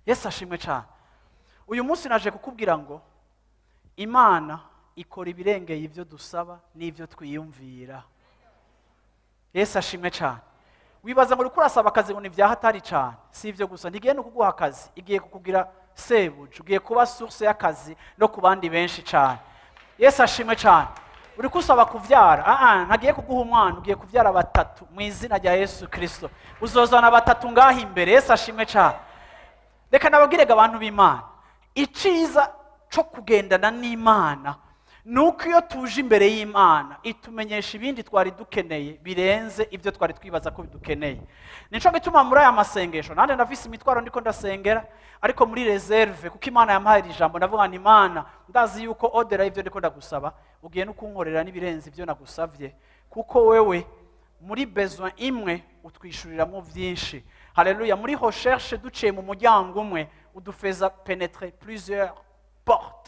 Yesu ashimwe cyane. Uyu munsi naje kukubwira ngo Imana ikora ibirengeye ibyo dusaba n'ibyo twiyumvira. Yesu ashimwe cyane. Wibaza ngo uriko urasaba akazi ngo ni hatari cyane. Si ibyo gusa, ntigiye no kuguha akazi, igiye kukugira sebuja, ugiye kuba source y'akazi no ku bandi benshi cyane. Yesu ashimwe cyane. Uri kusaba kubyara, ah, ntagiye kuguha umwana, ugiye kubyara batatu mu izina rya Yesu Kirisito. Uzozana batatu ngaho imbere. Yesu ashimwe cyane. Reka nababwirega, abantu b'Imana, iciza cyo kugendana n'Imana ni uko iyo tuje imbere y'Imana itumenyesha ibindi twari dukeneye birenze ibyo twari twibaza ko dukeneye. Nico gituma muri aya masengesho nanjye ndafise imitwaro ndiko ndasengera, ariko muri réserve, kuko Imana yampaye iri jambo, ndavuga nti: "Imana, ndazi yuko au-delà y'ibyo ndiko ndagusaba, ugiye no kunkorera n'ibirenze ibyo nagusabye, kuko wewe muri besoin imwe utwishuriramo byinshi." Haleluya! Muri recherche, duciye mu muryango umwe, udufaisa pénétrer plusieurs portes.